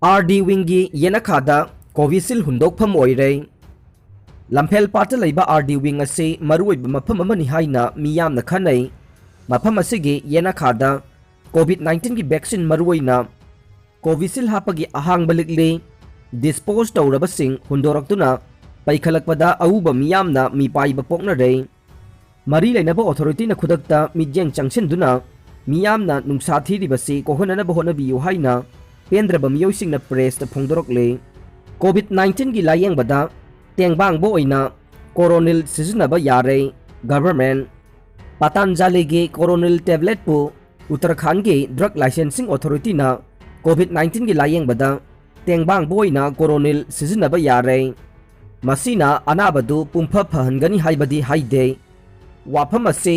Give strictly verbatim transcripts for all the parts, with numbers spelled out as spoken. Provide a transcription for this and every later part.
R D ꯋꯤꯡꯒꯤ ꯌꯦꯅꯈꯥꯗ Covishield ꯍꯨꯟꯗꯣꯛꯐꯝ ꯑꯣꯏꯔꯦ꯫ ꯂꯝꯐꯦꯜ ꯄꯥꯠꯇ ꯂꯩꯕ ꯑꯥꯔ ꯗꯤ ꯋꯤꯡ ꯑꯁꯤ ꯃꯔꯨꯑꯣꯏꯕ ꯃꯐꯝ ꯑꯃꯅꯤ ꯍꯥꯏꯅ ꯃꯤꯌꯥꯝꯅ ꯈꯟꯅꯩ꯫ ꯃꯐꯝ ꯑꯁꯤꯒꯤ ꯌꯦꯅꯈꯥꯗ ꯀꯣꯚꯤꯗ ꯅꯥꯏꯟꯇꯤꯟꯒꯤ ꯚꯦꯛꯁꯤꯟ, ꯃꯔꯨꯑꯣꯏꯅ ꯀꯣꯚꯤꯁꯤꯜ ꯍꯥꯞꯄꯒꯤ ꯑꯍꯥꯡꯕ ꯂꯤꯛꯂꯤ, ꯗꯤꯁꯄꯣꯖ ꯇꯧꯔꯕꯁꯤꯡ ꯍꯨꯟꯗꯣꯔꯛꯇꯨꯅ ꯄꯩꯈꯠꯂꯛꯄꯗ ꯑꯎꯕ ꯃꯤꯌꯥꯝꯅ ꯃꯤꯄꯥꯏꯕ ꯄꯣꯛꯅꯔꯦ꯫ ꯃꯔꯤ ꯂꯩꯅꯕ ꯑꯣꯊꯣꯔꯤꯇꯤꯅ ꯈꯨꯗꯛꯇ ꯃꯤꯠꯌꯦꯡ ꯆꯪꯁꯤꯟꯗꯨꯅ ꯃꯤꯌꯥꯝꯅ ꯅꯨꯡꯁꯥ ꯊꯤꯔꯤꯕꯁꯤ ꯀꯣꯛꯍꯟꯅꯅꯕ ꯍꯣꯠꯅꯕꯤꯌꯨ ꯍꯥꯏꯅ ꯄꯦꯟꯗ꯭ꯔꯕ ꯃꯤꯑꯣꯏꯁꯤꯡꯅ ꯄ꯭ꯔꯦꯁꯇ ꯐꯣꯡꯗꯣꯔꯛꯂꯤ꯫ ꯀꯣꯚꯤꯗ ꯅꯥꯏꯟꯇꯤꯟꯒꯤ ꯂꯥꯌꯦꯡꯕꯗ ꯇꯦꯡꯕꯥꯡꯕ ꯑꯣꯏꯅ ꯀꯣꯔꯣꯅꯤꯜ ꯁꯤꯖꯤꯟꯅꯕ ꯌꯥꯔꯦ꯫ ꯒꯚꯔꯟꯃꯦꯟꯠ꯫ ꯄꯇꯥꯟꯖꯥꯂꯤꯒꯤ ꯀꯣꯔꯣꯅꯤꯜ ꯇꯦꯕ꯭ꯂꯦꯠꯄꯨ ꯎꯠꯇꯔꯈꯥꯟꯒꯤ ꯗ꯭ꯔꯒ ꯂꯥꯏꯁꯦꯟꯁꯤꯡ ꯑꯣꯊꯣꯔꯤꯇꯤꯅ ꯀꯣꯚꯤꯗ ꯅꯥꯏꯟꯇꯤꯟꯒꯤ ꯂꯥꯌꯦꯡꯕꯗ ꯇꯦꯡꯕꯥꯡꯕ ꯑꯣꯏꯅ ꯀꯣꯔꯣꯅꯤꯜ ꯁꯤꯖꯤꯟꯅꯕ ꯌꯥꯔꯦ꯫ ꯃꯁꯤꯅ ꯑꯅꯥꯕꯗꯨ ꯄꯨꯝꯐ ꯐꯍꯟꯒꯅꯤ ꯍꯥꯏꯕꯗꯤ ꯍꯥꯏꯗꯦ꯫ ꯋꯥꯐꯝ ꯑꯁꯤ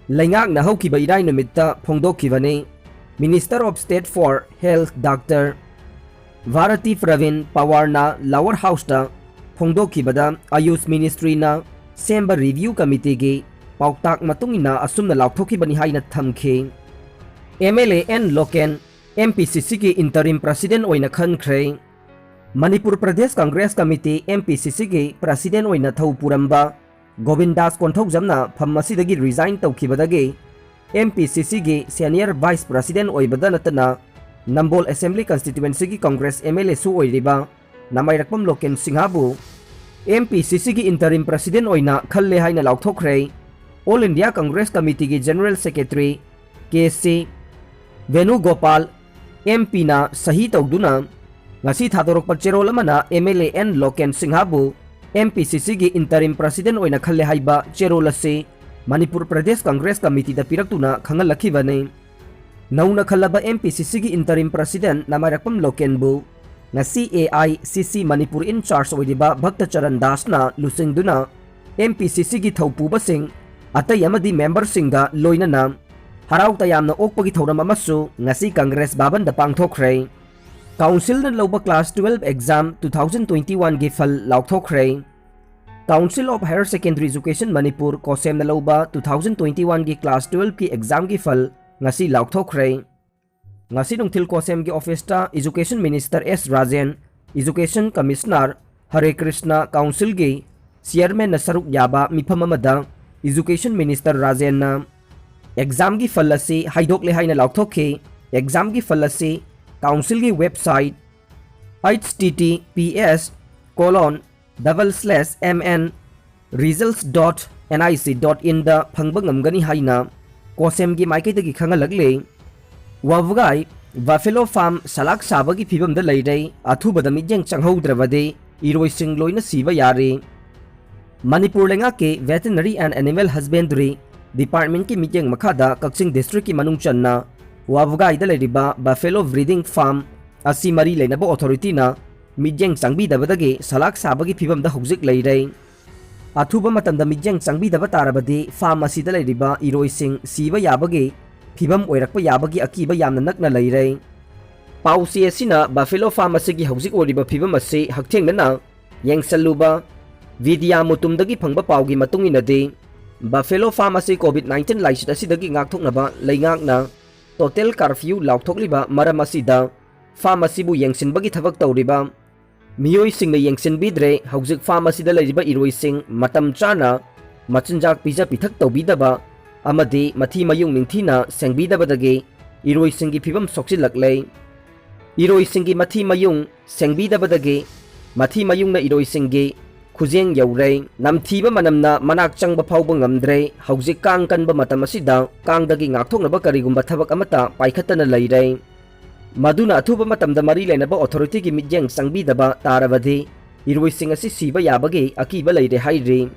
ꯂꯩꯉꯥꯛꯅ ꯍꯧꯈꯤꯕ ꯏꯔꯥꯏ ꯅꯨꯃꯤꯠꯇ ꯐꯣꯡꯗꯣꯛꯈꯤꯕꯅꯤ꯫ Minister of State for Health Doctor Bharti Pravin ꯄꯋꯥꯔꯅ ꯂꯋꯔ ꯍꯥꯎꯁꯇ ꯐꯣꯡꯗꯣꯛꯈꯤꯕꯗ, ꯑꯌꯨꯁ ꯃꯤꯅꯤꯁꯇ꯭ꯔꯤꯅ ꯁꯦꯝꯕ ꯔꯤꯚ꯭ꯌꯨ ꯀꯃꯤꯇꯤꯒꯤ ꯄꯥꯎꯇꯥꯛ ꯃꯇꯨꯡ ꯏꯟꯅ ꯑꯁꯨꯝꯅ ꯂꯥꯎꯊꯣꯛꯈꯤꯕꯅꯤ ꯍꯥꯏꯅ ꯊꯝꯈꯤ꯫ M L A N Loken M P C ꯁꯤꯒꯤ ꯏꯟꯇꯔꯤꯝ ꯄ꯭ꯔꯁꯤꯗꯦꯟ ꯑꯣꯏꯅ ꯈꯟꯈ꯭ꯔꯦ꯫ Manipur Pradesh Congress committee, M P C ꯁꯤꯒꯤ ꯄ꯭ꯔꯁꯤꯗꯦꯟ ꯑꯣꯏꯅ ꯊꯧ ꯄꯨꯔꯝꯕ ꯒꯣꯕꯤꯟꯗꯥꯁ ꯀꯣꯟꯊꯧꯖꯝꯅ ꯐꯝ ꯑꯁꯤꯗꯒꯤ ꯔꯤꯖꯥꯏꯟ ꯇꯧꯈꯤꯕꯗꯒꯤ ꯑꯦꯝ ꯄꯤ ꯁꯤ ꯁꯤꯒꯤ ꯁꯦꯅꯤꯌꯔ ꯚꯥꯏꯁ ꯄ꯭ꯔꯁꯤꯗꯦꯟ ꯑꯣꯏꯕꯗ ꯅꯠꯇꯅ ꯅꯝꯕꯣꯜ ꯑꯦꯁꯦꯝꯕ꯭ꯂꯤ ꯀꯟꯁꯇꯤꯇ꯭ꯋꯦꯟꯁꯤꯒꯤ ꯀꯪꯒ꯭ꯔꯦꯁ ꯑꯦꯝ ꯑꯦꯜ ꯑꯦꯁꯨ ꯑꯣꯏꯔꯤꯕ ꯅꯃꯥꯏꯔꯛꯄꯝ ꯂꯣꯀꯦꯟ ꯁꯤꯡꯍꯕꯨ ꯑꯦꯝ ꯄꯤ ꯁꯤ ꯁꯤꯒꯤ ꯏꯟꯇꯔꯤꯝ ꯄ꯭ꯔꯁꯤꯗꯦꯟ ꯑꯣꯏꯅ ꯈꯜꯂꯦ ꯍꯥꯏꯅ ꯂꯥꯎꯊꯣꯛꯈ꯭ꯔꯦ꯫ ꯑꯣꯜ ꯏꯟꯗꯤꯌꯥ ꯀꯪꯒ꯭ꯔꯦꯁ ꯀꯃꯤꯇꯤꯒꯤ general secretary K C Venugopal M ꯄꯤꯅ ꯁꯍꯤ ꯇꯧꯗꯨꯅ ꯉꯁꯤ ꯊꯥꯗꯣꯔꯛꯄ ꯆꯦꯔꯣꯜ ꯑꯃꯅ M L A N Loken ꯁꯤꯡꯍꯕꯨ ꯑꯦꯝ ꯄꯤ ꯁꯤ ꯁꯤꯒꯤ ꯏꯟꯇꯔꯤꯝ ꯄ꯭ꯔꯁꯤꯗꯦꯟ ꯑꯣꯏꯅ ꯈꯜꯂꯦ ꯍꯥꯏꯕ ꯆꯦꯔꯣꯜ ꯑꯁꯤ ꯃꯅꯤꯄꯨꯔ ꯄ꯭ꯔꯗꯦꯁ ꯀꯪꯒ꯭ꯔꯦꯁ ꯀꯃꯤꯇꯤꯗ ꯄꯤꯔꯛꯇꯨꯅ ꯈꯪꯍꯜꯂꯛꯈꯤꯕꯅꯤ꯫ ꯅꯧꯅ ꯈꯜꯂꯕ ꯑꯦꯝ ꯄꯤ ꯁꯤ ꯁꯤꯒꯤ ꯏꯟꯇꯔꯤꯝ ꯄ꯭ꯔꯁꯤꯗꯦꯟ ꯅꯃꯥꯏꯔꯛꯄꯝ ꯂꯣꯀꯦꯟꯕꯨ ꯉꯁꯤ ꯑꯦ ꯑꯥꯏ ꯁꯤ ꯁꯤ ꯃꯅꯤꯄꯨꯔ ꯏꯟ ꯆꯥꯔꯖ ꯑꯣꯏꯔꯤꯕ ꯚꯛꯇ ꯆꯔꯟ ꯗꯥꯁꯅ ꯂꯨꯆꯤꯡꯗꯨꯅ ꯑꯦꯝ ꯄꯤ ꯁꯤ ꯁꯤꯒꯤ ꯊꯧꯄꯨꯕꯁꯤꯡ ꯑꯇꯩ ꯑꯃꯗꯤ ꯃꯦꯝꯕꯔꯁꯤꯡꯒ ꯂꯣꯏꯅꯅ ꯍꯔꯥꯎ ꯇꯌꯥꯝꯅ ꯑꯣꯛꯄꯒꯤ ꯊꯧꯔꯝ ꯑꯃꯁꯨ ꯉꯁꯤ ꯀꯪꯒ꯭ꯔꯦꯁ ꯚꯕꯟꯗ ꯄꯥꯡꯊꯣꯛꯈ꯭ꯔꯦ꯫ ꯀꯥꯎꯟꯁꯤꯜꯅ ꯂꯧꯕ class twelve exam two thousand twenty ꯋꯥꯟꯒꯤ ꯐꯜ ꯂꯥꯎꯊꯣꯛꯈ꯭ꯔꯦ꯫ Council of Higher Secondary Education Manipur, ꯀꯣꯁꯦꯝꯅ ꯂꯧꯕ ꯇꯨ ꯊꯥꯎꯖꯟ ꯇ꯭ꯋꯦꯟꯇꯤ ꯋꯥꯟꯒꯤ ꯀ꯭ꯂꯥꯁ ꯇꯨꯋꯦꯜꯕꯀꯤ ꯑꯦꯛꯖꯥꯝꯒꯤ ꯐꯜ ꯉꯁꯤ ꯂꯥꯎꯊꯣꯛꯈ꯭ꯔꯦ꯫ ꯉꯁꯤ ꯅꯨꯡꯊꯤꯜ ꯀꯣꯁꯦꯝꯒꯤ ꯑꯣꯐꯤꯁꯇ Education Minister S Rajen, Education Commissioner ꯍꯔꯦ ꯀ꯭ꯔꯤꯁꯅ, ꯀꯥꯎꯟꯁꯤꯜꯒꯤ ꯆꯤꯌꯔꯃꯦꯟꯅ ꯁꯔꯨꯛ ꯌꯥꯕ ꯃꯤꯐꯝ ꯑꯃꯗ Education Minister ꯔꯥꯖꯦꯟꯅ ꯑꯦꯛꯖꯥꯝꯒꯤ ꯐꯜ ꯑꯁꯤ ꯍꯥꯏꯗꯣꯛꯂꯦ ꯍꯥꯏꯅ ꯂꯥꯎꯊꯣꯛꯈꯤ꯫ ꯑꯦꯛꯖꯥꯝꯒꯤ ꯐꯜ ꯑꯁꯤ ꯀꯥꯎꯟꯁꯤꯜꯒꯤ website H T T P S colon double slash M N results dot N I C dot in ꯗ ꯐꯪꯕ ꯉꯝꯒꯅꯤ ꯍꯥꯏꯅ ꯀꯣꯁꯦꯝꯒꯤ ꯃꯥꯏꯀꯩꯗꯒꯤ ꯈꯪꯍꯜꯂꯛꯂꯤ꯫ ꯋꯥꯕꯒꯥꯏ ꯕꯐꯦꯂꯣ ꯐꯥꯔꯝ ꯁꯂꯥꯛ ꯁꯥꯕꯒꯤ ꯐꯤꯕꯝꯗ ꯂꯩꯔꯦ꯫ ꯑꯊꯨꯕꯗ ꯃꯤꯠꯌꯦꯡ ꯆꯪꯍꯧꯗ꯭ꯔꯕꯗꯤ ꯏꯔꯣꯏꯁꯤꯡ ꯂꯣꯏꯅ ꯁꯤꯕ ꯌꯥꯔꯦ꯫ ꯃꯅꯤꯄꯨꯔ ꯂꯩꯉꯥꯛꯀꯤ Veterinary and Animal Husbandry Department ꯀꯤ ꯃꯤꯠꯌꯦꯡ ꯃꯈꯥꯗ ꯀꯛꯆꯤꯡ ꯗꯤꯁꯇ꯭ꯔꯤꯛꯀꯤ ꯃꯅꯨꯡ ꯆꯟꯅ ꯋꯥꯕꯒꯥꯏꯗ ꯂꯩꯔꯤꯕ ꯕꯐꯦꯂꯣ ꯕ꯭ꯔꯤꯗꯤꯡ ꯐꯥꯔꯝ ꯑꯁꯤ ꯃꯔꯤ ꯂꯩꯅꯕ ꯑꯣꯊꯣꯔꯤꯇꯤꯅ ꯃꯤꯠꯌꯦꯡ ꯆꯪꯕꯤꯗꯕꯗꯒꯤ ꯁꯂꯥꯛ ꯁꯥꯕꯒꯤ ꯐꯤꯕꯝꯗ ꯍꯧꯖꯤꯛ ꯂꯩꯔꯦ꯫ ꯑꯊꯨꯕ ꯃꯇꯝꯗ ꯃꯤꯠꯌꯦꯡ ꯆꯪꯕꯤꯗꯕ ꯇꯥꯔꯕꯗꯤ ꯐꯥꯔꯝ ꯑꯁꯤꯗ ꯂꯩꯔꯤꯕ ꯏꯔꯣꯏꯁꯤꯡ ꯁꯤꯕ ꯌꯥꯕꯒꯤ ꯐꯤꯕꯝ ꯑꯣꯏꯔꯛꯄ ꯌꯥꯕꯒꯤ ꯑꯀꯤꯕ ꯌꯥꯝꯅ ꯅꯛꯅ ꯂꯩꯔꯦ꯫ ꯄꯥꯎꯆꯦ ꯑꯁꯤꯅ ꯕꯐꯦꯂꯣ ꯐꯥꯔꯝ ꯑꯁꯤꯒꯤ ꯍꯧꯖꯤꯛ ꯑꯣꯏꯔꯤꯕ ꯐꯤꯕꯝ ꯑꯁꯤ ꯍꯛꯊꯦꯡꯅꯅ ꯌꯦꯡꯁꯜꯂꯨꯕ ꯚꯤꯗꯤꯌꯥ ꯃꯨꯇꯨꯝꯗꯒꯤ ꯐꯪꯕ ꯄꯥꯎꯒꯤ ꯃꯇꯨꯡ ꯏꯟꯅꯗꯤ, ꯕꯐꯦꯂꯣ ꯐꯥꯔꯝ ꯑꯁꯤ COVID nineteen ꯂꯥꯏꯆꯠ ꯑꯁꯤꯗꯒꯤ ꯉꯥꯛꯊꯣꯛꯅꯕ ꯂꯩꯉꯥꯛꯅ ꯇꯣꯇꯦꯜ ꯀꯥꯔꯐ꯭ꯌꯨ ꯂꯥꯎꯊꯣꯛꯂꯤꯕ ꯃꯔꯝ ꯑꯁꯤꯗ ꯐꯥꯔꯝ ꯑꯁꯤꯕꯨ ꯌꯦꯡꯁꯤꯟꯕꯒꯤ ꯊꯕꯛ ꯇꯧꯔꯤꯕ ꯃꯤꯑꯣꯏꯁꯤꯡꯅ ꯌꯦꯡꯁꯤꯟꯕꯤꯗ꯭ꯔꯦ꯫ ꯍꯧꯖꯤꯛ ꯐꯥꯔꯝ ꯑꯁꯤꯗ ꯂꯩꯔꯤꯕ ꯏꯔꯣꯏꯁꯤꯡ ꯃꯇꯝ ꯆꯥꯅ ꯃꯆꯤꯟꯖꯥꯛ ꯄꯤꯖ ꯄꯤꯊꯛ ꯇꯧꯕꯤꯗꯕ ꯑꯃꯗꯤ ꯃꯊꯤ ꯃꯌꯨꯡ ꯅꯤꯡꯊꯤꯅ ꯁꯦꯡꯕꯤꯗꯕꯗꯒꯤ ꯏꯔꯣꯏꯁꯤꯡꯒꯤ ꯐꯤꯕꯝ ꯁꯣꯛꯆꯤꯜꯂꯛꯂꯦ꯫ ꯏꯔꯣꯏꯁꯤꯡꯒꯤ ꯃꯊꯤ ꯃꯌꯨꯡ ꯁꯦꯡꯕꯤꯗꯕꯗꯒꯤ ꯃꯊꯤ ꯃꯌꯨꯡꯅ ꯏꯔꯣꯏꯁꯤꯡꯒꯤ ꯈꯨꯖꯦꯡ ꯌꯧꯔꯦ꯫ ꯅꯝꯊꯤꯕ ꯃꯅꯝꯅ ꯃꯅꯥꯛ ꯆꯪꯕ ꯐꯥꯎꯕ ꯉꯝꯗ꯭ꯔꯦ꯫ ꯍꯧꯖꯤꯛ ꯀꯥꯡ ꯀꯟꯕ ꯃꯇꯝ ꯑꯁꯤꯗ ꯀꯥꯡꯗꯒꯤ ꯉꯥꯛꯊꯣꯛꯅꯕ ꯀꯔꯤꯒꯨꯝꯕ ꯊꯕꯛ ꯑꯃꯠꯇ ꯄꯥꯏꯈꯠꯇꯅ ꯂꯩꯔꯦ꯫ ꯃꯗꯨꯅ ꯑꯊꯨꯕ ꯃꯇꯝꯗ ꯃꯔꯤ ꯂꯩꯅꯕ ꯑꯣꯊꯣꯔꯤꯇꯤꯒꯤ ꯃꯤꯠꯌꯦꯡ ꯆꯪꯕꯤꯗꯕ ꯇꯥꯔꯕꯗꯤ ꯏꯔꯣꯏꯁꯤꯡ ꯑꯁꯤ ꯁꯤꯕ ꯌꯥꯕꯒꯤ ꯑꯀꯤꯕ ꯂꯩꯔꯦ ꯍꯥꯏꯔꯤ꯫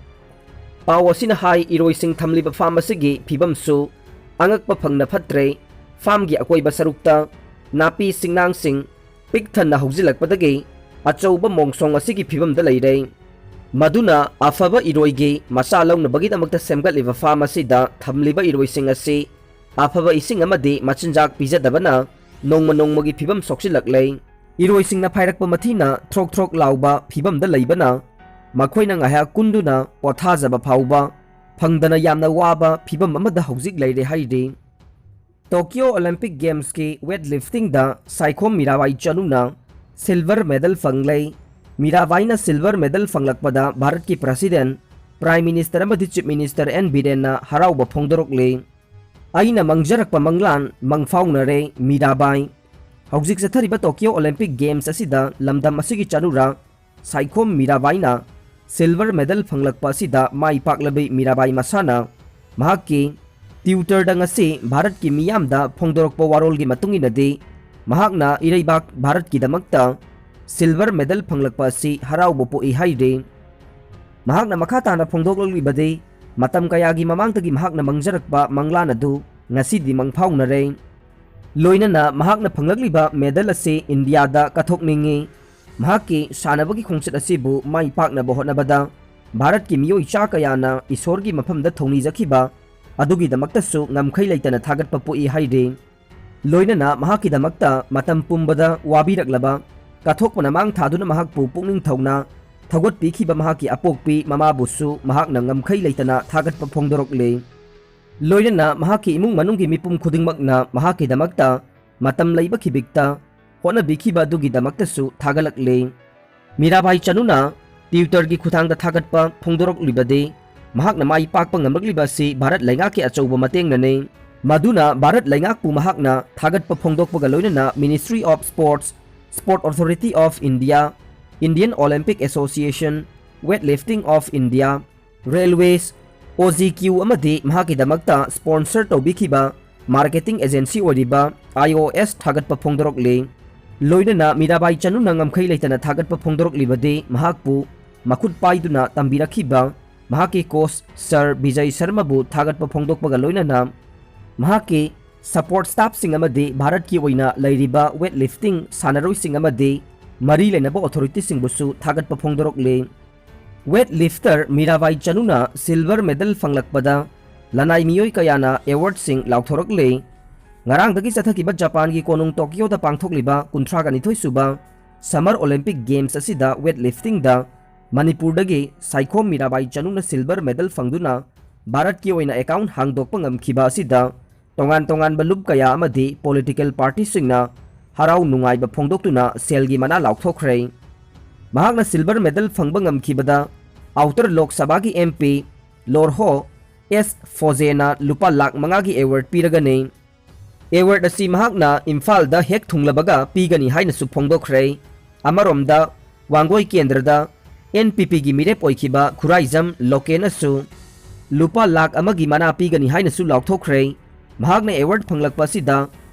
ꯄꯥꯎ ꯑꯁꯤꯅ ꯍꯥꯏ, ꯏꯔꯣꯏꯁꯤꯡ ꯊꯝꯂꯤꯕ ꯐꯥꯔꯝ ꯑꯁꯤꯒꯤ ꯐꯤꯕꯝꯁꯨ ꯑꯉꯛꯄ ꯐꯪꯅ ꯐꯠꯇ꯭ꯔꯦ꯫ ꯐꯥꯔꯝꯒꯤ ꯑꯀꯣꯏꯕ ꯁꯔꯨꯛꯇ ꯅꯥꯄꯤ ꯁꯤꯡꯅꯥꯡꯁꯤꯡ ꯄꯤꯛ ꯊꯟꯅ ꯍꯧꯖꯤꯜꯂꯛꯄꯗꯒꯤ ꯑꯆꯧꯕ ꯃꯣꯡꯁꯣꯡ ꯑꯁꯤꯒꯤ ꯐꯤꯕꯝꯗ ꯂꯩꯔꯦ꯫ ꯃꯗꯨꯅ ꯑꯐꯕ ꯏꯔꯣꯏꯒꯤ ꯃꯆꯥ ꯂꯧꯅꯕꯒꯤꯗꯃꯛꯇ ꯁꯦꯝꯒꯠꯂꯤꯕ ꯐꯥꯔꯝ ꯑꯁꯤꯗ ꯊꯝꯂꯤꯕ ꯏꯔꯣꯏꯁꯤꯡ ꯑꯁꯤ ꯑꯐꯕ ꯏꯁꯤꯡ ꯑꯃꯗꯤ ꯃꯆꯤꯟꯖꯥꯛ ꯄꯤꯖꯗꯕꯅ ꯅꯣꯡꯃ ꯅꯣꯡꯃꯒꯤ ꯐꯤꯕꯝ ꯁꯣꯛꯆꯤꯜꯂꯛꯂꯦ꯫ ꯏꯔꯣꯏꯁꯤꯡꯅ ꯐꯥꯏꯔꯛꯄ ꯃꯊꯤꯅ ꯊ꯭ꯔꯣꯛ ꯊ꯭ꯔꯣꯛ ꯂꯥꯎꯕ ꯐꯤꯕꯝꯗ ꯂꯩꯕꯅ ꯃꯈꯣꯏꯅ ꯉꯥꯏꯍꯥꯛ ꯀꯨꯟꯗꯨꯅ ꯄꯣꯊꯥꯖꯕ ꯐꯥꯎꯕ ꯐꯪꯗꯅ ꯌꯥꯝꯅ ꯋꯥꯕ ꯐꯤꯕꯝ ꯑꯃꯗ ꯍꯧꯖꯤꯛ ꯂꯩꯔꯦ ꯍꯥꯏꯔꯤ꯫ Tokyo Olympic Gamesꯀꯤ weightliftingꯗ Saikhom Mirabai ꯆꯅꯨꯅ silver medal ꯐꯪꯂꯦ꯫ ꯃꯤꯔꯥꯕꯥꯏꯅ silver medal ꯐꯪꯂꯛꯄꯗ ꯚꯥꯔꯠꯀꯤ President, Prime Minister ꯑꯃꯗꯤ Chief Minister ꯑꯦꯟ ꯕꯤꯔꯦꯟꯅ ꯍꯔꯥꯎꯕ ꯐꯣꯡꯗꯣꯔꯛꯂꯤ꯫ "ꯑꯩꯅ ꯃꯪꯖꯔꯛꯄ ꯃꯪꯂꯥꯟ ꯃꯪꯐꯥꯎꯅꯔꯦ ꯃꯤꯔꯥꯕꯥꯏ꯫ ꯍꯧꯖꯤꯛ ꯆꯠꯊꯔꯤꯕ Tokyo Olympic Games ꯑꯁꯤꯗ ꯂꯝꯗꯝ ꯑꯁꯤꯒꯤ ꯆꯅꯨꯔꯥ ꯁꯥꯏꯈꯣꯝ ꯃꯤꯔꯥꯕꯥꯏꯅ silver medal ꯐꯪꯂꯛꯄ ꯑꯁꯤꯗ ꯃꯥꯏ ꯄꯥꯛꯂꯕꯤ ꯃꯤꯔꯥꯕꯥꯏ ꯃꯁꯥꯅ ꯃꯍꯥꯛꯀꯤ Twitterꯗ ꯉꯁꯤ ꯚꯥꯔꯠꯀꯤ ꯃꯤꯌꯥꯝꯗ ꯐꯣꯡꯗꯣꯔꯛꯄ ꯋꯥꯔꯣꯜꯒꯤ ꯃꯇꯨꯡ ꯏꯟꯅꯗꯤ, ꯃꯍꯥꯛꯅ ꯏꯔꯩꯕꯥꯛ ꯚꯥꯔꯠꯀꯤꯗꯃꯛꯇ silver medal ꯐꯪꯂꯛꯄ ꯑꯁꯤ ꯍꯔꯥꯎꯕ ꯄꯣꯛꯏ" ꯍꯥꯏꯔꯤ꯫ ꯃꯍꯥꯛꯅ ꯃꯈꯥ ꯇꯥꯅ ꯐꯣꯡꯗꯣꯛꯂꯛꯂꯤꯕꯗꯤ, ꯃꯇꯝ ꯀꯌꯥꯒꯤ ꯃꯃꯥꯡꯗꯒꯤ ꯃꯍꯥꯛꯅ ꯃꯪꯖꯔꯛꯄ ꯃꯪꯂꯥꯟ ꯑꯗꯨ ꯉꯁꯤꯗꯤ ꯃꯪꯐꯥꯎꯅꯔꯦ꯫ ꯂꯣꯏꯅꯅ ꯃꯍꯥꯛꯅ ꯐꯪꯂꯛꯂꯤꯕ medal ꯑꯁꯤ ꯏꯟꯗꯤꯌꯥꯗ ꯀꯠꯊꯣꯛꯅꯤꯡꯏ꯫ ꯃꯍꯥꯛꯀꯤ ꯁꯥꯟꯅꯕꯒꯤ ꯈꯣꯡꯆꯠ ꯑꯁꯤꯕꯨ ꯃꯥꯏ ꯄꯥꯛꯅꯕ ꯍꯣꯠꯅꯕꯗ ꯚꯥꯔꯠꯀꯤ ꯃꯤꯑꯣꯏ ꯆꯥ ꯀꯌꯥꯅ ꯏꯁꯣꯔꯒꯤ ꯃꯐꯝꯗ ꯊꯧꯅꯤꯖꯈꯤꯕ ꯑꯗꯨꯒꯤꯗꯃꯛꯇꯁꯨ ꯉꯝꯈꯩ ꯂꯩꯇꯅ ꯊꯥꯒꯠꯄ ꯄꯣꯛꯏ ꯍꯥꯏꯔꯤ꯫ ꯂꯣꯏꯅꯅ ꯃꯍꯥꯛꯀꯤꯗꯃꯛꯇ ꯃꯇꯝ ꯄꯨꯝꯕꯗ ꯋꯥꯕꯤꯔꯛꯂꯕ, ꯀꯠꯊꯣꯛꯄꯅ ꯃꯥꯡ ꯊꯥꯗꯨꯅ ꯃꯍꯥꯛꯄꯨ ꯄꯨꯛꯅꯤꯡ ꯊꯧꯅ ꯊꯧꯒꯠꯄꯤꯈꯤꯕ ꯃꯍꯥꯛꯀꯤ ꯑꯄꯣꯛꯄꯤ ꯃꯃꯥꯕꯨꯁꯨ ꯃꯍꯥꯛꯅ ꯉꯝꯈꯩ ꯂꯩꯇꯅ ꯊꯥꯒꯠꯄ ꯐꯣꯡꯗꯣꯔꯛꯂꯤ꯫ ꯂꯣꯏꯅꯅ ꯃꯍꯥꯛꯀꯤ ꯏꯃꯨꯡ ꯃꯅꯨꯡꯒꯤ ꯃꯤꯄꯨꯝ ꯈꯨꯗꯤꯡꯃꯛꯅ ꯃꯍꯥꯛꯀꯤꯗꯃꯛꯇ ꯃꯇꯝ ꯂꯩꯕ ꯈꯤꯕꯤꯛꯇ ꯍꯣꯠꯅꯕꯤꯈꯤꯕ ꯑꯗꯨꯒꯤꯗꯃꯛꯇꯁꯨ ꯊꯥꯒꯠꯂꯛꯂꯤ꯫ ꯃꯤꯔꯥꯕꯥꯏ ꯆꯅꯨꯅ Twitterꯒꯤ ꯈꯨꯠꯊꯥꯡꯗ ꯊꯥꯒꯠꯄ ꯐꯣꯡꯗꯣꯔꯛꯂꯤꯕꯗꯤ, ꯃꯍꯥꯛꯅ ꯃꯥꯏ ꯄꯥꯛꯄ ꯉꯝꯂꯛꯂꯤꯕ ꯑꯁꯤ ꯚꯥꯔꯠ ꯂꯩꯉꯥꯛꯀꯤ ꯑꯆꯧꯕ ꯃꯇꯦꯡꯅꯅꯤ꯫ ꯃꯗꯨꯅ ꯚꯥꯔꯠ ꯂꯩꯉꯥꯛꯄꯨ ꯃꯍꯥꯛꯅ ꯊꯥꯒꯠꯄ ꯐꯣꯡꯗꯣꯛꯄꯒ ꯂꯣꯏꯅꯅ Ministry of Sports, Sport Authority of India, Indian Olympic Association, Weightlifting of India, Railways, OGQ ꯑꯃꯗꯤ ꯃꯍꯥꯛꯀꯤꯗꯃꯛꯇ sponsor ꯇꯧꯕꯤꯈꯤꯕ marketing agency ꯑꯣꯏꯔꯤꯕ IOS ꯊꯥꯒꯠꯄ ꯐꯣꯡꯗꯣꯔꯛꯂꯤ꯫ ꯂꯣꯏꯅꯅ ꯃꯤꯔꯥꯕꯥꯏ ꯆꯅꯨꯅ ꯉꯝꯈꯩ ꯂꯩꯇꯅ ꯊꯥꯒꯠꯄ ꯐꯣꯡꯗꯣꯔꯛꯂꯤꯕꯗꯤ ꯃꯍꯥꯛꯄꯨ ꯃꯈꯨꯠ ꯄꯥꯏꯗꯨꯅ ꯇꯝꯕꯤꯔꯛꯈꯤꯕ ꯃꯍꯥꯛꯀꯤ coach Sir ꯕꯤꯖꯌ ꯁꯔꯃꯕꯨ ꯊꯥꯒꯠꯄ ꯐꯣꯡꯗꯣꯛꯄꯒ ꯂꯣꯏꯅꯅ ꯃꯍꯥꯛꯀꯤ support staffꯁꯤꯡ ꯑꯃꯗꯤ ꯚꯥꯔꯠꯀꯤ ꯑꯣꯏꯅ ꯂꯩꯔꯤꯕ weightlifting ꯁꯥꯟꯅꯔꯣꯏꯁꯤꯡ ꯑꯃꯗꯤ ꯃꯔꯤ ꯂꯩꯅꯕ authorityꯁꯤꯡꯕꯨꯁꯨ ꯊꯥꯒꯠꯄ ꯐꯣꯡꯗꯣꯔꯛꯂꯤ꯫ Weightlifter ꯃꯤꯔꯥꯕꯥꯏ ꯆꯅꯨꯅ silver medal ꯐꯪꯂꯛꯄꯗ ꯂꯅꯥꯏ ꯃꯤꯑꯣꯏ ꯀꯌꯥꯅ awardꯁꯤꯡ ꯂꯥꯎꯊꯣꯔꯛꯂꯤ꯫ ꯉꯔꯥꯡꯗꯒꯤ ꯆꯠꯊꯈꯤꯕ ꯖꯄꯥꯟꯒꯤ ꯀꯣꯅꯨꯡ ꯇꯣꯀꯤꯌꯣꯗ ꯄꯥꯡꯊꯣꯛꯂꯤꯕ ꯀꯨꯟꯊ꯭ꯔꯥꯒ ꯅꯤꯊꯣꯏ ꯁꯨꯕ Summer Olympic Games ꯑꯁꯤꯗ weightliftingꯗ ꯃꯅꯤꯄꯨꯔꯗꯒꯤ ꯁꯥꯏꯈꯣꯝ ꯃꯤꯔꯥꯕꯥꯏ ꯆꯅꯨꯅ silver medal ꯐꯪꯗꯨꯅ ꯚꯥꯔꯠꯀꯤ ꯑꯣꯏꯅ account ꯍꯥꯡꯗꯣꯛꯄ ꯉꯝꯈꯤꯕ ꯑꯁꯤꯗ ꯇꯣꯉꯥꯟ ꯇꯣꯉꯥꯟꯕ ꯂꯨꯞ ꯀꯌꯥ ꯑꯃꯗꯤ ꯄꯣꯂꯤꯇꯤꯀꯦꯜ ꯄꯥꯔꯇꯤꯁꯤꯡꯅ ꯍꯔꯥꯎ ꯅꯨꯡꯉꯥꯏꯕ ꯐꯣꯡꯗꯣꯛꯇꯨꯅ ꯁꯦꯜꯒꯤ ꯃꯅꯥ ꯂꯥꯎꯊꯣꯛꯈ꯭ꯔꯦ꯫ ꯃꯍꯥꯛꯅ ꯁꯤꯜꯚꯔ ꯃꯦꯗꯜ ꯐꯪꯕ ꯉꯝꯈꯤꯕꯗ ꯑꯥꯎꯇꯔ ꯂꯣꯛ ꯁꯚꯥꯒꯤ ꯑꯦꯝ ꯄꯤ ꯂꯣꯔꯍꯣ ꯑꯦꯁ ꯐꯣꯖꯦꯅ ꯂꯨꯄꯥ ꯂꯥꯈ ꯃꯉꯥꯒꯤ ꯑꯦꯋꯥꯔꯗ ꯄꯤꯔꯒꯅꯤ꯫ ꯑꯦꯋꯥꯔꯗ ꯑꯁꯤ ꯃꯍꯥꯛꯅ ꯏꯝꯐꯥꯜꯗ ꯍꯦꯛ ꯊꯨꯡꯂꯕꯒ ꯄꯤꯒꯅꯤ ꯍꯥꯏꯅꯁꯨ ꯐꯣꯡꯗꯣꯛꯈ꯭ꯔꯦ꯫ ꯑꯃꯔꯣꯝꯗ, ꯋꯥꯡꯒꯣꯏ ꯀꯦꯟꯗ꯭ꯔꯗ ꯑꯦꯟ ꯄꯤ ꯄꯤꯒꯤ ꯃꯤꯔꯦꯞ ꯑꯣꯏꯈꯤꯕ ꯈꯨꯔꯥꯏꯖꯝ ꯂꯣꯀꯦꯅꯁꯨ ꯂꯨꯄꯥ ꯂꯥꯈ ꯑꯃꯒꯤ ꯃꯅꯥ ꯄꯤꯒꯅꯤ ꯍꯥꯏꯅꯁꯨ ꯂꯥꯎꯊꯣꯛꯈ꯭ꯔꯦ꯫ ꯃꯍꯥꯛꯅ ꯑꯦꯋꯥꯔꯗ ꯐꯪꯂꯛꯄ ꯑꯁꯤꯗ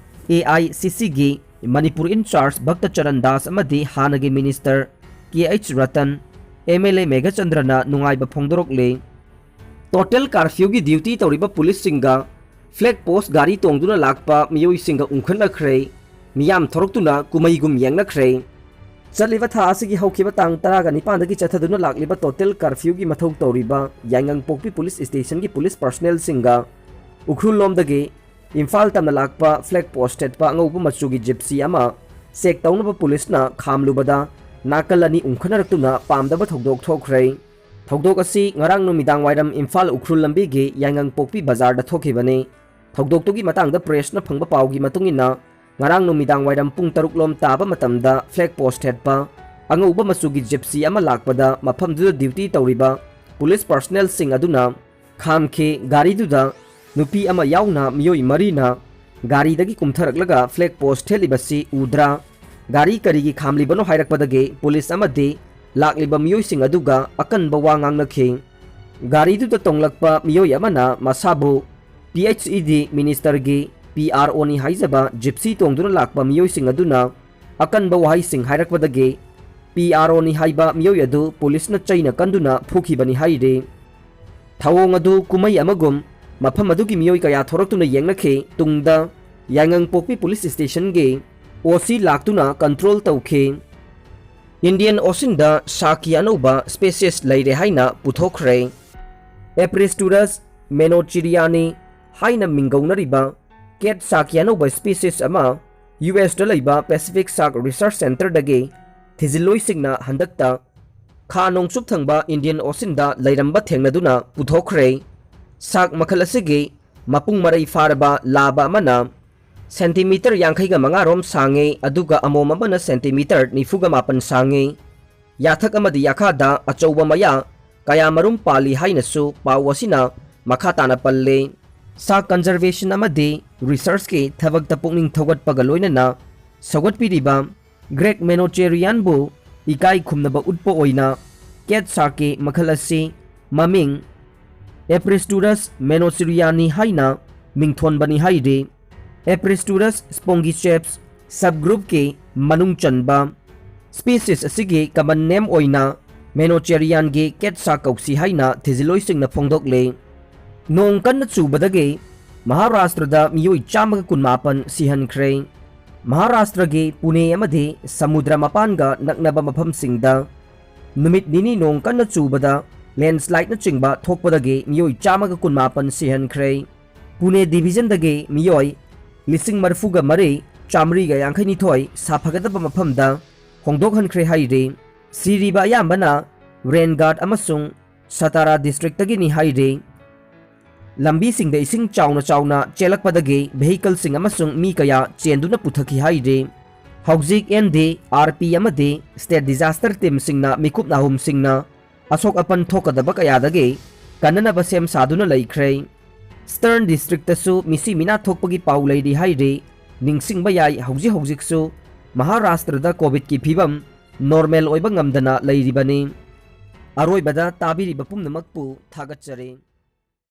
ꯑꯦ ꯑꯥꯏ ꯁꯤ ꯁꯤꯒꯤ ꯃꯅꯤꯄꯨꯔ ꯏꯟꯆꯥꯔꯖ ꯚꯛꯇ ꯆꯔꯟ ꯗꯥꯁ ꯑꯃꯗꯤ ꯍꯥꯟꯅꯒꯤ minister K H Ratan, M L A ꯃꯦꯘꯆꯟꯗ꯭ꯔꯅ ꯅꯨꯡꯉꯥꯏꯕ ꯐꯣꯡꯗꯣꯔꯛꯂꯦ꯫ ꯇꯣꯇꯦꯜ ꯀꯥꯔꯐ꯭ꯌꯨꯒꯤ ꯗ꯭ꯌꯨꯇꯤ ꯇꯧꯔꯤꯕ ꯄꯨꯂꯤꯁꯁꯤꯡꯒ ꯐ꯭ꯂꯦꯒ ꯄꯣꯁ ꯒꯥꯔꯤ ꯇꯣꯡꯗꯨꯅ ꯂꯥꯛꯄ ꯃꯤꯑꯣꯏꯁꯤꯡꯒ ꯎꯪꯈꯠꯅꯈ꯭ꯔꯦ꯫ ꯃꯤꯌꯥꯝ ꯊꯣꯔꯛꯇꯨꯅ ꯀꯨꯝꯍꯩꯒꯨꯝ ꯌꯦꯡꯅꯈ꯭ꯔꯦ꯫ ꯆꯠꯂꯤꯕ ꯊꯥ ꯑꯁꯤꯒꯤ ꯍꯧꯈꯤꯕ ꯇꯥꯡ ꯇꯔꯥꯒ ꯅꯤꯄꯥꯟꯗꯒꯤ ꯆꯠꯊꯗꯨꯅ ꯂꯥꯛꯂꯤꯕ ꯇꯣꯇꯦꯜ ꯀꯥꯔꯐ꯭ꯌꯨꯒꯤ ꯃꯊꯧ ꯇꯧꯔꯤꯕ ꯌꯥꯏꯉꯪꯄꯣꯛꯄꯤ ꯄꯨꯂꯤꯁ ꯁ꯭ꯇꯦꯁꯟꯒꯤ ꯄꯨꯂꯤꯁ ꯄꯔꯁꯅꯦꯜꯁꯤꯡꯒ ꯎꯈ꯭ꯔꯨꯜ ꯂꯣꯝꯗꯒꯤ ꯏꯝꯐꯥꯜ ꯇꯝꯅ ꯂꯥꯛꯄ ꯐ꯭ꯂꯦꯒ ꯄꯣꯁ ꯊꯦꯠꯄ ꯑꯉꯧꯕ ꯃꯆꯨꯒꯤ ꯖꯤꯞꯁꯤ ꯑꯃ ꯆꯦꯛ ꯇꯧꯅꯕ ꯄꯨꯂꯤꯁꯅ ꯈꯥꯝꯂꯨꯕꯗ ꯅꯥꯀꯜ ꯑꯅꯤ ꯎꯪꯈꯠꯅꯔꯛꯇꯨꯅ ꯄꯥꯝꯗꯕ ꯊꯧꯗꯣꯛ ꯊꯣꯛꯈ꯭ꯔꯦ꯫ ꯊꯧꯗꯣꯛ ꯑꯁꯤ ꯉꯔꯥꯡ ꯅꯨꯃꯤꯗꯥꯡ ꯋꯥꯏꯔꯝ ꯏꯝꯐꯥꯜ ꯎꯈ꯭ꯔꯨꯜ ꯂꯝꯕꯤꯒꯤ ꯌꯥꯏꯉꯪꯄꯣꯛꯄꯤ ꯕꯖꯥꯔꯗ ꯊꯣꯛꯈꯤꯕꯅꯤ꯫ ꯊꯧꯗꯣꯛꯇꯨꯒꯤ ꯃꯇꯥꯡꯗ ꯄ꯭ꯔꯦꯁꯅ ꯐꯪꯕ ꯄꯥꯎꯒꯤ ꯃꯇꯨꯡ ꯏꯟꯅ, ꯉꯔꯥꯡ ꯅꯨꯃꯤꯗꯥꯡ ꯋꯥꯏꯔꯝ ꯄꯨꯡ ꯇꯔꯨꯛ ꯂꯣꯝ ꯇꯥꯕ ꯃꯇꯝꯗ ꯐ꯭ꯂꯦꯒ ꯄꯣꯁ ꯊꯦꯠꯄ ꯑꯉꯧꯕ ꯃꯆꯨꯒꯤ ꯖꯤꯞꯁꯤ ꯑꯃ ꯂꯥꯛꯄꯗ ꯃꯐꯝꯗꯨꯗ ꯗ꯭ꯌꯨꯇꯤ ꯇꯧꯔꯤꯕ ꯄꯨꯂꯤꯁ ꯄꯔꯁꯅꯦꯜꯁꯤꯡ ꯑꯗꯨꯅ ꯈꯥꯝꯈꯤ꯫ ꯒꯥꯔꯤꯗꯨꯗ ꯅꯨꯄꯤ ꯑꯃ ꯌꯥꯎꯅ ꯃꯤꯑꯣꯏ ꯃꯔꯤꯅ ꯒꯥꯔꯤꯗꯒꯤ ꯀꯨꯝꯊꯔꯛꯂꯒ ꯐ꯭ꯂꯦꯒ ꯄꯣꯁ ꯊꯦꯠꯂꯤꯕꯁꯤ ꯎꯗ꯭ꯔꯥ? ꯒꯥꯔꯤ ꯀꯔꯤꯒꯤ ꯈꯥꯝꯂꯤꯕꯅꯣ ꯍꯥꯏꯔꯛꯄꯗꯒꯤ ꯄꯨꯂꯤꯁ ꯑꯃꯗꯤ ꯂꯥꯛꯂꯤꯕ ꯃꯤꯑꯣꯏꯁꯤꯡ ꯑꯗꯨꯒ ꯑꯀꯟꯕ ꯋꯥ ꯉꯥꯡꯅꯈꯤ꯫ ꯒꯥꯔꯤꯗꯨꯗ ꯇꯣꯡꯂꯛꯄ ꯃꯤꯑꯣꯏ ꯑꯃꯅ ꯃꯁꯥꯕꯨ ꯄꯤ ꯑꯩꯆ ꯏ ꯗꯤ ꯃꯤꯅꯤꯁꯇꯔꯒꯤ ꯄꯤ ꯑꯥꯔ ꯑꯣꯅꯤ ꯍꯥꯏꯖꯕ ꯖꯤꯞꯁꯤ ꯇꯣꯡꯗꯨꯅ ꯂꯥꯛꯄ ꯃꯤꯑꯣꯏꯁꯤꯡ ꯑꯗꯨꯅ ꯑꯀꯟꯕ ꯋꯥꯍꯩꯁꯤꯡ ꯍꯥꯏꯔꯛꯄꯗꯒꯤ ꯄꯤ ꯑꯥꯔ ꯑꯣꯅꯤ ꯍꯥꯏꯕ ꯃꯤꯑꯣꯏ ꯑꯗꯨ ꯄꯨꯂꯤꯁꯅ ꯆꯩꯅ ꯀꯟꯗꯨꯅ ꯐꯨꯈꯤꯕꯅꯤ ꯍꯥꯏꯔꯤ꯫ ꯊꯧꯑꯣꯡ ꯑꯗꯨ ꯀꯨꯝꯍꯩ ꯑꯃꯒꯨꯝ ꯃꯐꯝ ꯑꯗꯨꯒꯤ ꯃꯤꯑꯣꯏ ꯀꯌꯥ ꯊꯣꯔꯛꯇꯨꯅ ꯌꯦꯡꯅꯈꯤ꯫ ꯇꯨꯡꯗ ꯌꯥꯏꯉꯪꯄꯣꯛꯄꯤ ꯄꯨꯂꯤꯁ ꯁ꯭ꯇꯦꯁꯟꯒꯤ ꯑꯣ ꯁꯤ ꯂꯥꯛꯇꯨꯅ ꯀꯟꯇ꯭ꯔꯣꯜ ꯇꯧꯈꯤ꯫ ꯏꯟꯗꯤꯌꯟ ꯑꯣꯁꯤꯟꯗ ꯁꯥꯛꯀꯤ ꯑꯅꯧꯕ ꯁ꯭ꯄꯦꯁꯤꯁ ꯂꯩꯔꯦ ꯍꯥꯏꯅ ꯄꯨꯊꯣꯛꯈ꯭ꯔꯦ꯫ ꯑꯦꯄ꯭ꯔꯤꯁꯇꯨꯔꯁ ꯃꯦꯅꯣꯆꯤꯔꯤꯌꯥꯅꯤ ꯍꯥꯏꯅ ꯃꯤꯡꯒꯧꯅꯔꯤꯕ ꯀꯦꯠ ꯁꯥꯛꯀꯤ ꯑꯅꯧꯕ ꯁ꯭ꯄꯦꯁꯤꯁ ꯑꯃ ꯌꯨ ꯑꯦꯁꯇ ꯂꯩꯕ ꯄꯦꯁꯤꯐꯤꯛ ꯁꯥꯛ ꯔꯤꯁꯔꯆ ꯁꯦꯟꯇꯔꯗꯒꯤ ꯊꯤꯖꯤꯜꯂꯣꯏꯁꯤꯡꯅ ꯍꯟꯗꯛꯇ ꯈꯥ ꯅꯣꯡꯆꯨꯞ ꯊꯪꯕ ꯏꯟꯗꯤꯌꯟ ꯑꯣꯁꯤꯟꯗ ꯂꯩꯔꯝꯕ ꯊꯦꯡꯅꯗꯨꯅ ꯄꯨꯊꯣꯛꯈ꯭ꯔꯦ꯫ ꯁꯥꯛ ꯃꯈꯜ ꯑꯁꯤꯒꯤ ꯃꯄꯨꯡ ꯃꯔꯩ ꯐꯥꯔꯕ ꯂꯥꯕ ꯑꯃꯅ ꯁꯦꯟꯇꯤꯃꯤꯇꯔ ꯌꯥꯡꯈꯩꯒ ꯃꯉꯥ ꯔꯣꯝ ꯁꯥꯡꯉꯤ, ꯑꯗꯨꯒ ꯑꯃꯣꯝ ꯑꯃꯅ ꯁꯦꯟꯇꯤꯃꯤꯇꯔ ꯅꯤꯐꯨꯒ ꯃꯥꯄꯟ ꯁꯥꯡꯉꯤ꯫ ꯌꯥꯊꯛ ꯑꯃꯗꯤ ꯌꯥꯈꯥꯗ ꯑꯆꯧꯕ ꯃꯌꯥ ꯀꯌꯥ ꯃꯔꯨꯝ ꯄꯥꯜꯂꯤ ꯍꯥꯏꯅꯁꯨ ꯄꯥꯎ ꯑꯁꯤꯅ ꯃꯈꯥ ꯇꯥꯅ ꯄꯜꯂꯤ꯫ ꯁꯥ conservation ꯑꯃꯗꯤ researchꯀꯤ ꯊꯕꯛꯇ ꯄꯨꯛꯅꯤꯡ ꯊꯧꯒꯠꯄꯒ ꯂꯣꯏꯅꯅ ꯁꯧꯒꯠꯄꯤꯔꯤꯕ Great Manocherianꯕꯨ ꯏꯀꯥꯏ ꯈꯨꯝꯅꯕ ꯎꯠꯄ ꯑꯣꯏꯅ cat sharkꯀꯤ ꯃꯈꯜ ꯑꯁꯤ ꯃꯃꯤꯡ Apresturus manocheriani ꯍꯥꯏꯅ ꯃꯤꯡꯊꯣꯟꯕꯅꯤ ꯍꯥꯏꯔꯤ꯫ Apresturus spongiceps subgroupꯀꯤ ꯃꯅꯨꯡ ꯆꯟꯕ species ꯑꯁꯤꯒꯤ common name ꯑꯣꯏꯅ Manocherianꯒꯤ cat shark ꯀꯧꯁꯤ ꯍꯥꯏꯅ ꯊꯤꯖꯤꯜꯂꯣꯏꯁꯤꯡꯅ ꯐꯣꯡꯗꯣꯛꯂꯤ꯫ ꯅꯣꯡ ꯀꯟꯅ ꯆꯨꯕꯗꯒꯤ ꯃꯍꯥꯔꯥꯁꯇ꯭ꯔꯗ ꯃꯤꯑꯣꯏ ꯆꯥꯝꯃꯒ ꯀꯨꯟꯃꯥꯄꯟ ꯁꯤꯍꯟꯈ꯭ꯔꯦ꯫ ꯃꯍꯥꯔꯥꯁꯇ꯭ꯔꯒꯤ ꯄꯨꯅꯦ ꯑꯃꯗꯤ ꯁꯃꯨꯗ꯭ꯔ ꯃꯄꯥꯟꯒ ꯅꯛꯅꯕ ꯃꯐꯝꯁꯤꯡꯗ ꯅꯨꯃꯤꯠ ꯅꯤꯅꯤ ꯅꯣꯡ ꯀꯟꯅ ꯆꯨꯕꯗ landslideꯅꯆꯤꯡꯕ ꯊꯣꯛꯄꯗꯒꯤ ꯃꯤꯑꯣꯏ ꯆꯥꯝꯃꯒ ꯀꯨꯟꯃꯥꯄꯟ ꯁꯤꯍꯟꯈ꯭ꯔꯦ꯫ ꯄꯨꯅꯦ divisionꯗꯒꯤ ꯃꯤꯑꯣꯏ ꯂꯤꯁꯤꯡ ꯃꯔꯤꯐꯨꯒ ꯃꯔꯤ ꯆꯥꯃꯔꯤꯒ ꯌꯥꯡꯈꯩꯅꯤꯊꯣꯏ ꯁꯥꯐꯒꯗꯕ ꯃꯐꯝꯗ ꯍꯣꯡꯗꯣꯛꯍꯟꯈ꯭ꯔꯦ ꯍꯥꯏꯔꯤ꯫ ꯁꯤꯔꯤꯕ ꯑꯌꯥꯝꯕꯅ ꯔꯦꯟꯒꯥꯠ ꯑꯃꯁꯨꯡ ꯁꯇꯥꯔꯥ districtꯇꯒꯤꯅꯤ ꯍꯥꯏꯔꯤ꯫ ꯂꯝꯕꯤꯁꯤꯡꯗ ꯏꯁꯤꯡ ꯆꯥꯎꯅ ꯆꯥꯎꯅ ꯆꯦꯜꯂꯛꯄꯗꯒꯤ vehicleꯁꯤꯡ ꯑꯃꯁꯨꯡ ꯃꯤ ꯀꯌꯥ ꯆꯦꯟꯗꯨꯅ ꯄꯨꯊꯈꯤ ꯍꯥꯏꯔꯤ꯫ ꯍꯧꯖꯤꯛ NDRP ꯑꯃꯗꯤ state disaster teamꯁꯤꯡꯅ ꯃꯤꯀꯨꯞ ꯅꯥꯍꯨꯝꯁꯤꯡꯅ ꯑꯁꯣꯛ ꯑꯄꯟ ꯊꯣꯛꯀꯗꯕ ꯀꯌꯥꯗꯒꯤ ꯀꯟꯅꯅꯕ ꯁꯦꯝ ꯁꯥꯗꯨꯅ ꯂꯩꯈ꯭ꯔꯦ꯫ Stern districtꯇꯁꯨ ꯃꯤꯁꯤ ꯃꯤꯅꯥ ꯊꯣꯛꯄꯒꯤ ꯄꯥꯎ ꯂꯩꯔꯤ ꯍꯥꯏꯔꯤ꯫ ꯅꯤꯡꯁꯤꯡꯕ ꯌꯥꯏ, ꯍꯧꯖꯤꯛ ꯍꯧꯖꯤꯛꯁꯨ ꯃꯍꯥꯔꯥꯁꯇ꯭ꯔꯗ COVIDꯀꯤ ꯐꯤꯕꯝ normal ꯑꯣꯏꯕ ꯉꯝꯗꯅ ꯂꯩꯔꯤꯕꯅꯤ꯫ ꯑꯔꯣꯏꯕꯗ ꯇꯥꯕꯤꯔꯤꯕ ꯄꯨꯝꯅꯃꯛꯄꯨ ꯊꯥꯒꯠꯆꯔꯤ꯫